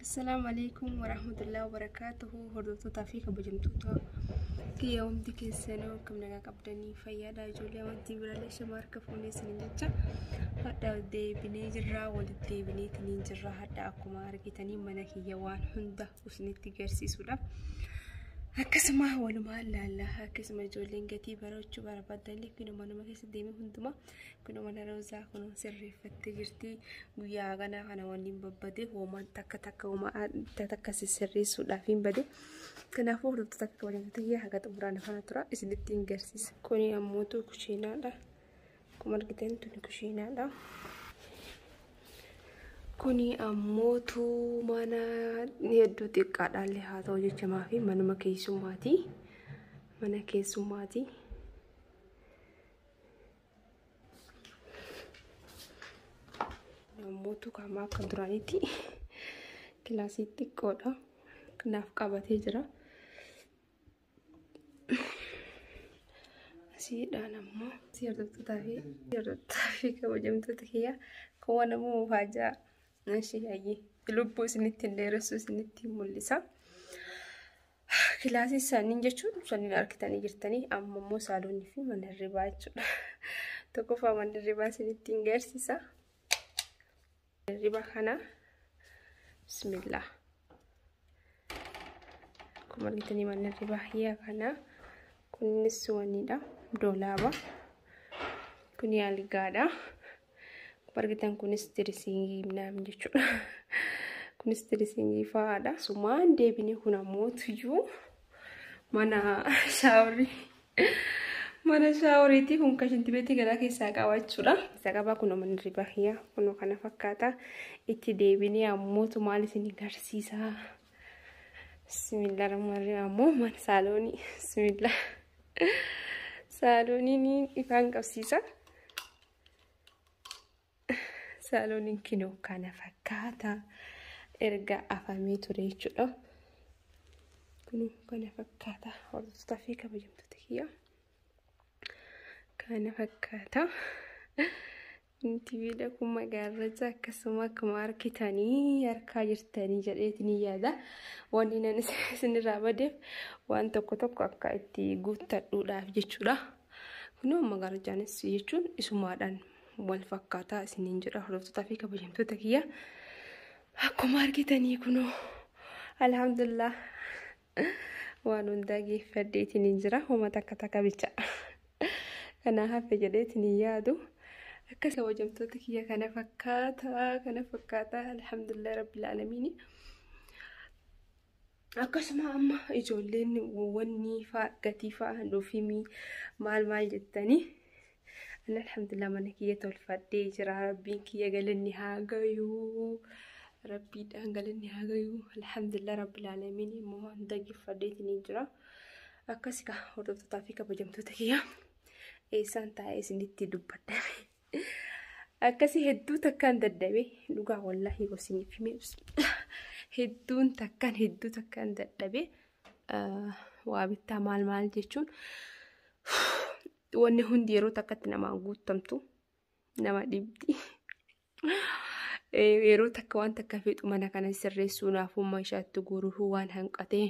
Assalaamu alaikum warahmatullahi wabarakatuhu. Hordoftootaa fi kabajamtoota kiyya hundi keessanuu akkam nagaa qabdanii fayyaadha. Ijoollee amantii biraallee shama harka fuunee isiniin jecha hadha deebinee jirra, walitti deebineetiniin jirra. Hadha akkuma argitanii mana kiyya waan hunda isinitti garsiisuudha. Akkasuma walumaan laalla. Akkasuma ijoolleen gatii barachuu barbaadan kunuma manuma keessa deemee hundumaa kunuma mana roozaa kun sirreeffattee jirti. Guyyaa ganaa kana wanni hin babbade hoomaan takka takka hoomaa takka sirreessuudhaaf hin bade. Kanaafuu hordoftoota akka kabajamtoota kiyya haga xumuraan afaan tura isinitti hin garsiisa. Kuni ammoo kushiinaadha. Akkuma argitan tuni kushiinaadha. Kuni ammootu mana hedduu xiqqaadhaallee haa ta'u jechamaa fi manuma keessummaati. Mana keessummaati. Ammootu kama akka duraanitti kilaasii xiqqoodha. Kanaaf qabatee jira. Asiidhaan ammoo hordoftoota fi kabajamtoota kiyya kun waan ammoo mufaajaa ishee lubbuu isinitti hin dheeressu isinitti mul'isa. Kilaasii isaanii jechuun saniin argitanii jirtanii amma immoo saaloonii fi mana hirribaa jechuudha. Tokkoffaa mana hirribaa isinitti hin garsiisa. Hirriba kana bismillah. Akkuma argitanii mana hirribaa hiyya kana kunis wanniidha doolaaba. Kuni algaadha. Akkuma argitan kunis dirisingii naam jechuudha. Kunis dirisingii fa'aadha. Sumaan deebinee kun ammoo tuyyuu mana shaaworii. Mana shaaworiitii kun kan shintibeetii garaa keessaa qaba jechuudha. Keessaa qabaa kun mana hirribaa hiyya kun kana fakkaata. Itti deebinee ammootu maal isin agarsiisa. Bismillah rahmaan ammoo mana saaloonii. Bismillah. Saalooniin ifaan qabsiisa. Saalooniin kinoo kana fakkaata. Erga afamee ture jechuudha. Kun kana fakkaata. Hordoftoota fi kabajamtoota kiyya. Kana fakkaata. Tiviidha kun magaarracha akkasuma akkuma argitanii harkaa jirtanii jedheetiin yaada. Wanni nan isinirraa badeef waan tokko tokko akka itti guuttadhuudhaaf jechuudha. Kunoo magaarrachaanis jechuun isumaadhaan wal fakkaataa isiniin jedha hordoftootaa fi kabajamtoota kiyya. Akkuma argitanii kunoo alhamdulillah waan hundaa geeffadheetiin jira. Homa takka takka bicha. Kanaa hafe jedheetiin yaadu. Akkas kabajamtoota kiyya kana fakkaata alhamdulillah rabbil aalamiin. Akkasuma amma ijoolleen wanni fa'aa gatii fa'aa dhuufimii maal maal jettanii ani alhamdulillah mana kiyya tolfadhee jira. Rabbiin kiyya galanni haa gayuu. Rabbiidhaan galanni haa gayuu. Alhamdulillah rabbil aalamiin immoo hunda geeffadheetiin jira. Akkasi ka hordoftootaa fi kabajamtoota kiyya eessaan taa'ee isinitti dubbadhame. Akkasii hedduu takkaan dadhabee dhugaa wallaahi isiniif himee hedduun takkaan hedduu takkaan dadhabee waa bittaa maal maal jechuun wanni hundi yeroo takkatti namaan guutamtu nama dhibdi. Yeroo takka waan takka fixu mana kana sirreessuu naafummaa ishaatti guuruu waan hanqatee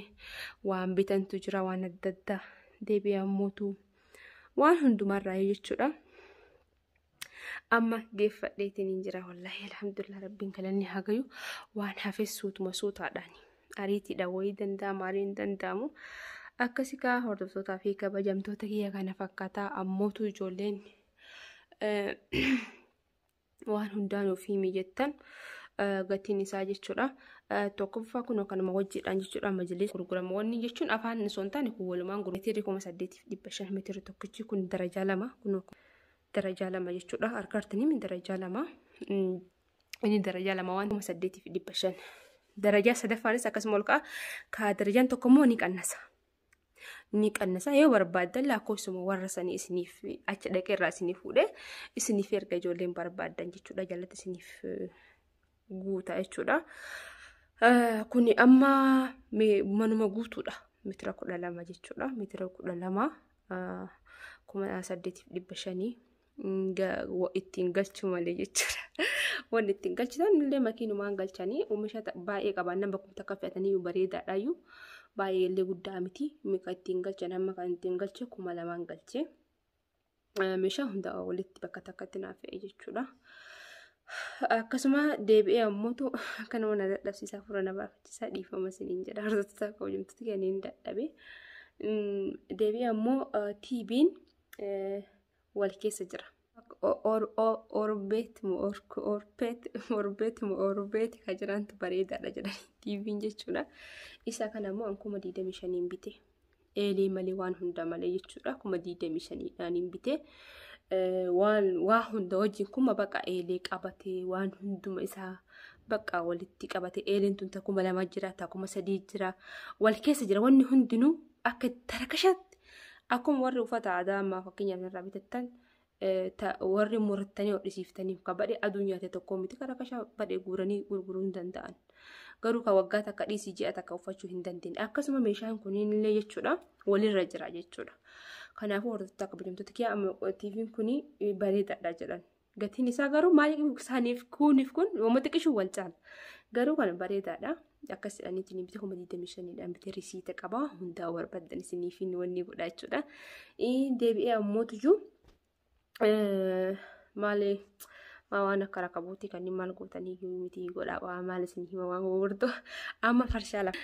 waan bitantu jira waan adda addaa deebi'ee mootu waan hundumarraa jechuudha. Amma geeffadheetiin jira wallaahi alhamdulillah rabbiin galanni haa gayu waan hafes suutuma suutaadhaan ariitiidha wayii danda'ama arii hin danda'amu. Akkasi kaa hordoftootaa fi kabajamtoota kiyya kana fakkaataa ammootu ijoolleen waan hundaan ofii mijettan gatiin isaa jechuudha. Tokkoffaa kun kanuma wajjiidhaan jechuudha majlis gurgurama. Wanni jechuun afaan osoo hin taane kun walumaan gurgurama. Meetirii 8500 meetirii tokkichi kun darajaa lama kun darajaa lama jechuudha. Harka hartanii darajaa lama. Inni darajaa lama waan 8500. Darajaa sadaffaanis akkasuma ol ka'a. Ka darajaan tokko immoo ni qannasa. Ni qannasa yoo barbaaddan lakkoofsuma warra sanii isiniif achi dhaqee irraa isiniif fuudhee isiniif erga ijoolleen barbaaddan jechuudha. Jalatti isiniif guuta jechuudha. Kuni amma manuma guutuudha. Meetira 12 jechuudha. Meetira 12 8,500. Ittiin galchu malee jechuudha. Wanni ittiin galchitan illee makiinumaan galchanii oomisha baay'ee qaban nama bakka takka fe'atanii bareedaadhaayyuu baay'ee illee guddaa miti. Mi'a ittiin galchan amma kan ittiin galche 2000 galche. Meeshaa hunda walitti bakka takkatti naaf fe'e jechuudha. Akkasuma deebi'ee ammoo akkanuma na dadhabsiisaa fura na baafachiisaa dhiifama isiniin jedha. Hordoftoota kabajamtoota kanneen dadhabe. Deebi'ee ammoo TV'n wal keessa jira. Orbeet moo orpeet orbeet moo orbeet kan jedhantu bareedaadha jedhanii TV'n jechuudha. Isa kana immoo 25,000 bite. Eelee malee waan hunda malee jechuudha. 25,000 bite. Waan waa hunda wajjin kuma baqa eelee qabatee waan hunduma isaa baqa walitti qabatee eeleen tun 2000 jira 3000 jira wal keessa jira wanni hundinuu akka tarakashaatti akkuma warri uffata aadaa ammaa fakkeenyaaf irraa bitattan warri murattanii hodhisiiftaniif kan badhee aduu nyaate tokko miti karakashaa badhee guuranii gurguruu hin danda'an. Garuu kan waggaa takka dhiisii ji'a takka uffachuu hin dandeenye. Akkasuma meeshaan kunillee jechuudha walirra jira jechuudha. Kanaafuu hordoftoota kabajamtoota kiyya amma TV'n kun bareedaadha jedhan. Gatiin isaa garuu maal isaaniif kuniif kun uummata xiqqishu wal caala. Garuu kan bareedaadha. Akkas jedhaniitiin bite 25,000 bite risiita qaba. Hundaa barbaadan isiniif wanni godha jechuudha. Deebi'ee ammoo tuyyuu maali waan akka rakabuuti kanneen maal gootanii miti godha waa maal isin hima waan gurguddoo amma farshaa lafa.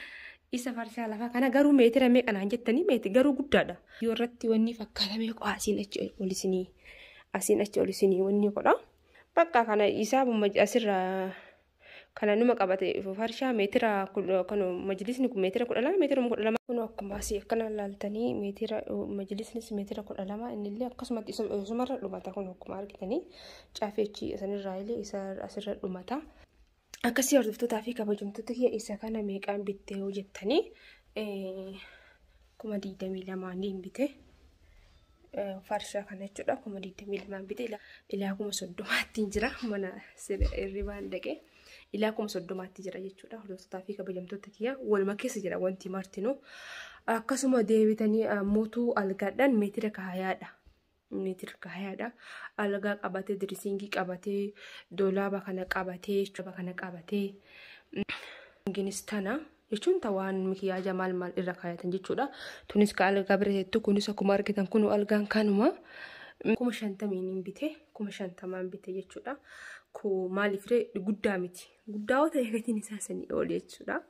Isa farshaa lafaa kana garuu meetira meeqanaan jettanii meeti garuu guddaadha. Yoo irratti wanni fakkaatamee qo'a asiin achi ol isinii asiin achi ol isinii wanni godha. Bakka kana isaa asirra kana numa qabate farshaa meetira kan majlisni kun meetira 12 meetira 12 kun akkuma asii akkana laaltanii meetira majlisnis meetira 12 innillee akkasumatti isumarra dhumata kun akkuma argitanii caafechi isanirraa illee isa asirra dhumata. Akkasii hordoftootaa fi kabajamtoota kiyya isa kana meeqaan bittee yoo jettanii 22,000 bite. Farshaa kana jechuudha 22,000 bite ilaa 30,000 jira mana hirribaan dhaqee ilaa 30,000 jira jechuudha. Hordoftootaa fi kabajamtoota kiyya waluma keessa jira wanti martinuu. Akkasuma deebitanii mootuu algaadhaan meetira kaayaadha. Meetira kaayaadha. Algaa qabatee dirisiingii qabatee doolaaba kana qabatee jechuudha kana qabatee. Inginis tana jechuun waan mikiyaaja maal maal irra kaayatan jechuudha. Tunis ka algaa bira jettu kunis akkuma argitan kun algaan kanuma. 50,000 bite 50,000 bite jechuudha. Maaliif guddaa miti. Guddaa yoo ta'e gatiin isaa sanii ol jechuudha.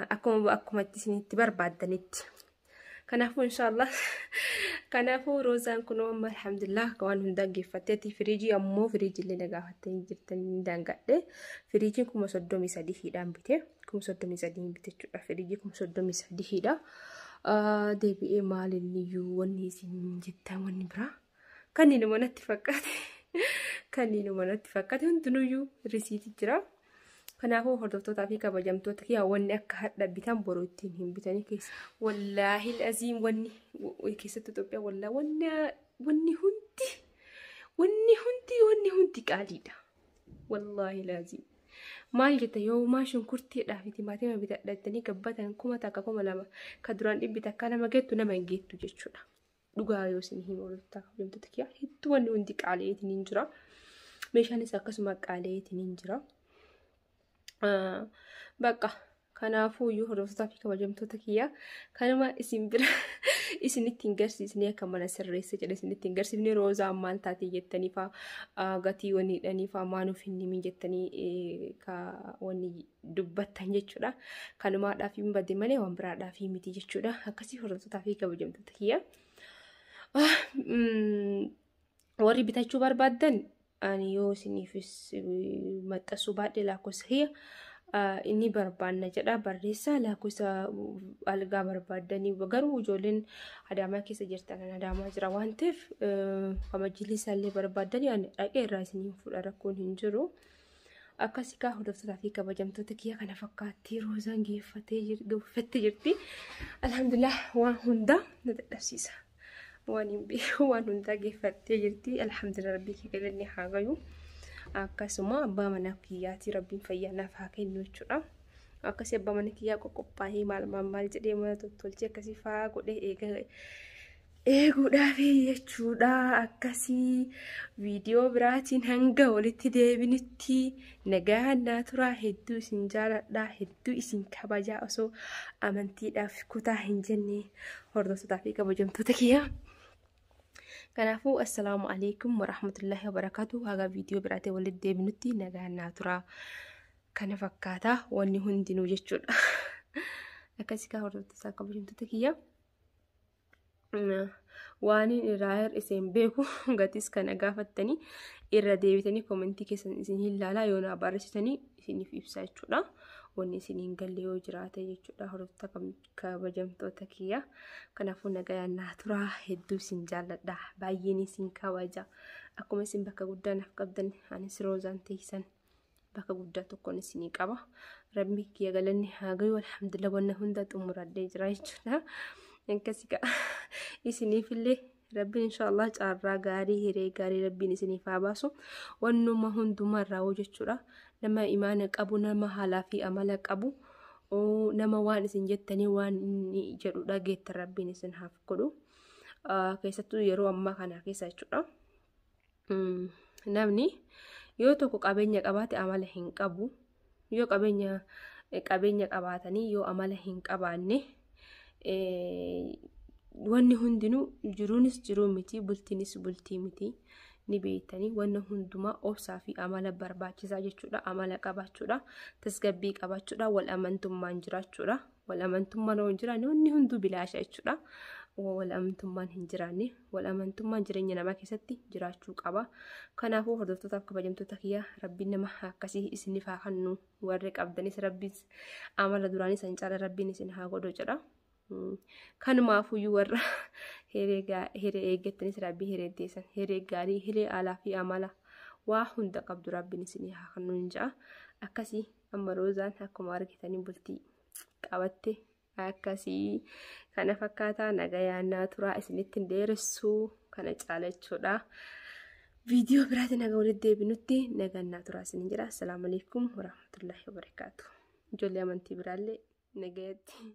Akkuma isinitti barbaaddanitti. Kanaafuu inshaallah kanaafuu roozaan kun amma alhamdulillah waan hundaa geeffatteeti. Firiijii ammoo firiijii illee na gaafattanii jirtanii daangadhe. Firiijiin 33,000 bite. 33,000 bite jechuudha. Firiijii 33,000. Deebi'ee maalinniyyuu wanni isin jettan wanni biraa kanneen natti fakkaate. Kanneen natti fakkaate hundinuyyuu risiitii jira. Kanaafuu hordoftootaa fi kabajamtoota kiyya wanni akka hadha bitan boruu ittiin hin bitanii keessa. Wallaahi aziim wanni keessattuu Itoophiyaa wallaahi wanni hundi wanni hundi wanni hundi qaaliidha. Wallaahi laaziim. Maal jetta yoo maa shunkurtiidhaa fi timaatima bitadha jettanii gabbatan 1000 2000 kan duraan 100 nama geettu nama hin geettu jechuudha. Dhugaa yoo isin himu hordoftoota kabajamtoota kiyya hedduu wanni hundi qaaliitiin hin jira. Meeshaanis akkasuma qaaliitiin hin jira. Bakka kanaafuu iyyuu hordoftootaa fi kabajamtoota kiyya kanuma isin bira isinitti hin garsiisne akka mana sirreessa jedhe isinitti hin garsiifne roozaan maal taatee jettanii faa gatii wanni hidhanii faa maanuuf hin himin jettanii ka wanni dubbattan jechuudha. Kanumaadhaaf hin badde malee waan biraadhaaf miti jechuudha. Akkasii hordoftootaa fi kabajamtoota kiyya. Warri bitachuu barbaaddan ani yoo isiniifis maxxansuu baadhee lakkoofsa kiyya inni barbaanna jedha barreessaa lakkoofsa algaa barbaaddanii garuu ijoolleen Adaamaa keessa jirtan Adaamaa jira waan ta'eef majlisa illee barbaaddanii ani dhaqee irraa isiniin fuudha rakkoon hin jiru. Akkasii kaa hordoftootaa fi kabajamtoota kiyya kana fakkaattii roozaan geeffattee jirti. Alhamdulillah waan hundaa na dadhabsiisa. Waan hin beeku waan hundaa geeffattee jirti. Alhamdulillah rabbii kee galanni haa gayu. Akkasuma abbaa mana kiyyaatii rabbiin fayyaa naaf haa kennu jechuudha. Akkasii abbaa mana kiyyaa qoqophaa'ee maal maal maal jedhee mana tottolchee akkasii faa godhee eega Eeguudhaaf jechuudha. Akkasii viidiyoo biraatiin hanga walitti deebinutti nagaa naa turaa. Hedduu isin jaaladha, hedduu isin kabajaa, osoo amantiidhaaf kutaa hin jenne, hordoftootaa fi kabajamtoota kiyya. Kanaafuu assalaamu alaikum warahmatullahi wabarakaatu. Haga viidiyoo biraatiin walitti deebinutti nagaa naa turaa. Kana fakkaata wanni hundinuu jechuudha. Akkasii kaa hordoftootaa kabajamtoota kiyya. Waan irraa hir'ise hin beeku. Gatis kana gaafattanii irra deebitanii koomentii keessan isin hin ilaalaa, yoo naa barreessitanii isiniif ibsa jechuudha. Wanni isin hin galle yoo jiraate jechuudha, hordoftoota kabajamtoota kiyya. Kanaafuu nagayaan naa turaa, hedduu isin jaalladha, baay'een isin kabaja. Akkuma isin bakka guddaa naaf qabdan, anis Roozaan teessan bakka guddaa tokkoon isinii qaba. Rabbi kiyya galanni haa gayu, alhamdulillah, wanna hunda xumuradhee jira jechuudha. Akkasii kaa isiniifillee rabbiin inshaallah carraa gaarii, hiree gaarii rabbiin isiniif haa baasu. Wannuma hundumarraa jechuudha. Nama imaana qabu, nama haalaa fi amala qabu, nama waan isin jettanii waan inni jedhu dhageettan rabbiin isin haaf godhu. Keessattuu yeroo ammaa kana keessa jechuudha. Namni yoo tokko qabeenya qabaate amala hin qabu. Yoo qabeenya qabaatanii yoo amala hin qabaanne, wanni hundinuu jiruunis jiruu miti, bultiinis bultii miti, ni beektanii. Wanna hundumaa obsaa fi amala barbaachisaa jechuudha. Amala qabaachuudha, tasgabbii qabaachuudha, wal amantummaan jiraachuudha. Wal amantummaan yoo hin jiraanne wanni hunduu bilaasha jechuudha. Wal amantummaan hin jiraanne, wal amantummaan jireenya namaa keessatti jiraachuu qaba. Kanaafuu hordoftootaaf kabajamtoota kiyya, rabbiin nama akkasii isiniif haa kennu. Warri qabdanis rabbiin amala duraanii san caala rabbiin isin haa godhu jedha. Kanumaafuyyuu warra hiree eeggattanis rabbii hiree teessan, hiree gaarii, hiree alaa fi amala waa hunda qabdu rabbiin isinii haa kennu hin ja'a. Akkasii amma Roozaan akkuma argitanii bultii qabatte. Akkasii kana fakkaataa, nagayaan naa turaa, isinitti hin dheeressuu kana caalachuudha. Viidiyoo biraatiin naga walitti deebinutti nagaan naa turaa isinin jedha. Assalaamu alaikum warahmatullahi wabarakaatu. Ijoollee amantii biraallee nagayatti.